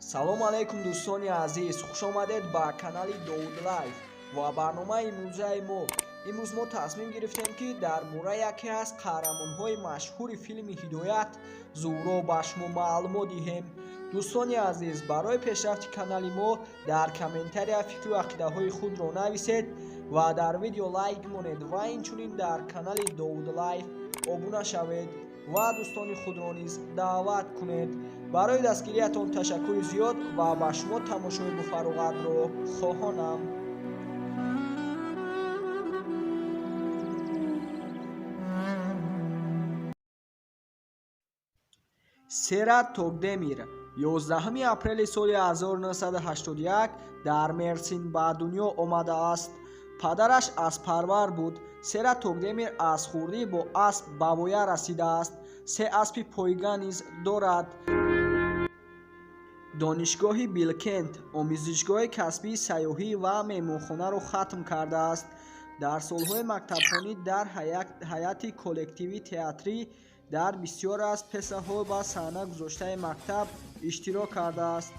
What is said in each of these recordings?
Салом алейкум, дӯстони азиз, хушомадед ба канали Довуд Лайф ва барномаи имрӯзаи мо. Имрӯз мо тасмим гирифтем, ки дар бораи яке аз қаҳрамонҳои машҳури филми Ҳидоят Зуҳро ба шумо маълумот диҳем. Дӯстони азиз, барои пешрафти канали мо дар комментария фикру ақидаҳои худро нависед ва дар видео лайк монед ва инчунин дар канали Довуд Лайф обуна шавед ва дӯстони худро низ даъват кунед. Барои дастгириятон ташаккури зиёд ва ба шумо тамошои буфароғатро хоҳонам. Серат Токдемир 11 апрели соли 1981 дар Мерсин ба дунё омадааст. Падараш аспарвар буд. Серат Токдемир аз хурдӣ бо асп ба воя расидааст. Се аспи пойга низ дорад. Донишгоҳи Билкент, омӯзишгоҳи касбии сайёҳӣ ва меҳмонхонаро хатм кардааст. Дар солҳои мактабхонӣ дар ҳайати коллективи театрӣ дар бисёр аз пьесаҳо ба саҳна гузоштаи мактаб иштирок кардааст.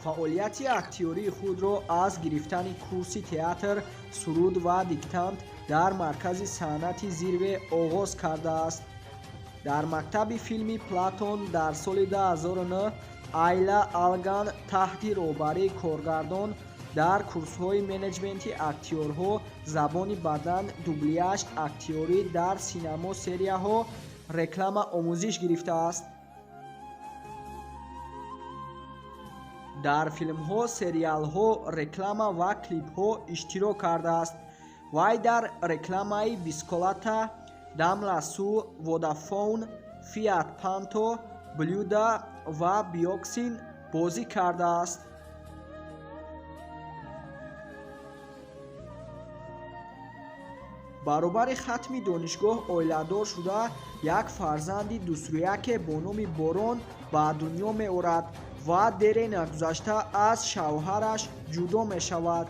Фаъолияти актёрии худро аз гирифтани курси театр, суруд ва диктант дар маркази санъати Зирве оғоз кардааст. Дар мактаби филми Платон дар соли 2009 Айла Алган таҳти роҳбарии коргардон дар курсҳои менеҷменти актёрҳо, забони бадан, дубляж, актёрӣ дар синамо, серияҳо, реклама омӯзиш гирифтааст. Дар филмҳо, сериалҳо, реклама ва клипҳо иштирок кардааст. Вай дар рекламаи Бисколата, Дамла Су, Водафон, Фиат Панто, Блюда ва Биоксин бозӣ кардааст. Баробари хатми донишгоҳ оиладор шуда, як фарзанди дусрӯяке бо номи Борон ба дунё меорад ва дере нагузашта аз шавҳараш ҷудо мешавад.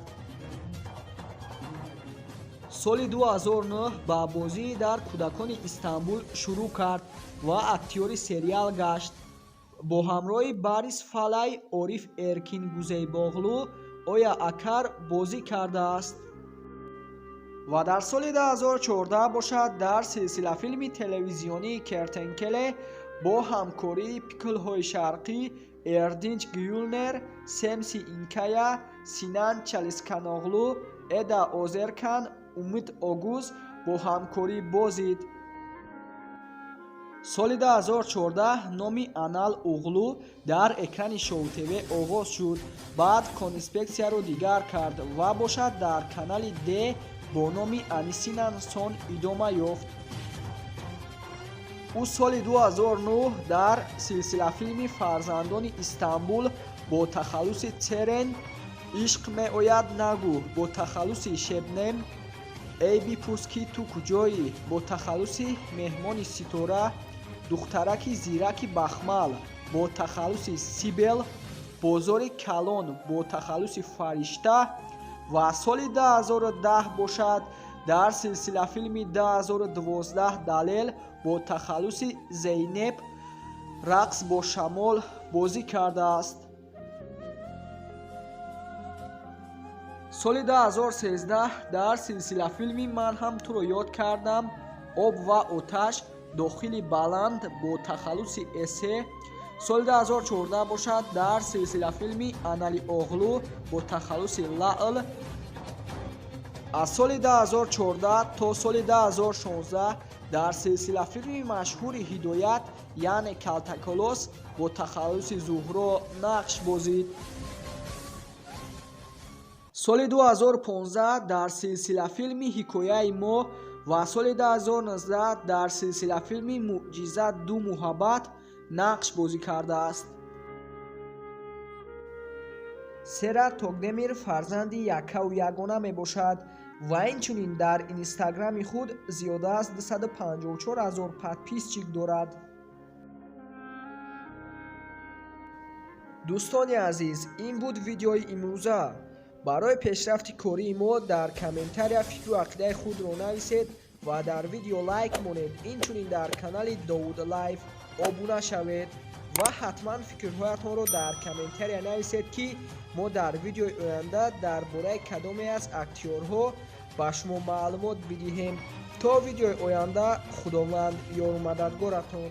Соли 2009 ба бозӣ дар Кӯдакони Истанбул шурӯъ кард ва актёри сериал гашт. Бо ҳамроҳи Барис Фалай, Ориф Эркин Гузейбоғлу, Оя Акар бозӣ кардааст. Ва дар соли 2014 бошад дар силсилафилми телевизионии Кертенкеле бо ҳамкории Пиклҳои Шарқӣ, Эрдинч Гюлнер, Семси Инкая, Синан Чалисканоғлу, Эда Озеркан, Умид Огуз бо ҳамкорӣ бозид. Соли 2014 номи Анал Уғлу дар экрани Шоу ТВ оғоз шуд. Баъд конспексияро дигар кард ва бошад дар канали Д бо номи Анисинан Сон идома ёфт. Ӯ соли 2009 дар силсилафилми Фарзандони Истанбул бо тахаллуси Церен, Ишқ меояд нагӯ бо тахаллуси Шебнем, Эй бипурс, ки ту куҷоӣ бо тахаллуси Меҳмони ситора, Духтараки зираки бахмал бо тахаллуси Сибел, Бозори калон бо тахаллуси Фаришта ва соли 2010 бошад дар силсилафилми 2012 Далел бо тахаллуси Зейнеб, Рақс бо шамол бозӣ кардааст. Соли 2013 дар силсилафилми Ман ҳам туро ёд кардам, Об ва оташ, Дохили баланд бо тахаллуси Эсе. Соли 2014 бошад дар силсилафилми Анали Оғлу бо тахаллуси Лаъл. Аз соли 2014 то соли 2016 дар силсилафилми машҳури Ҳидоят, яъне Калтаколос бо тахаллуси Зуҳро нақш бозид. Соли 2015 дар силсилафилми Ҳикояи мо ва соли 2019 дар силсилафилми Мӯъҷиза ду муҳаббат нақш бозӣ кардааст. Серат Токдемир фарзанди яккаву ягона мебошад ва инчунин дар инстаграми худ зиёда аз 254 ҳазор подписчик дорад. Дӯстони азиз, ин буд видеои имрӯза. Барои пешрафти кории мо дар комментария фикру ақидаи худро нависед ва дар видео лайк монед. Инчунин дар канали Довуд Лайф обуна шавед. Ва ҳатман фикрҳоятонро дар комментария нависед, ки мо дар видеои оянда дар бораи кадоме аз актёрҳо ба шумо маълумот бидиҳем. То видеои оянда, Худованд ёру мададгоратон.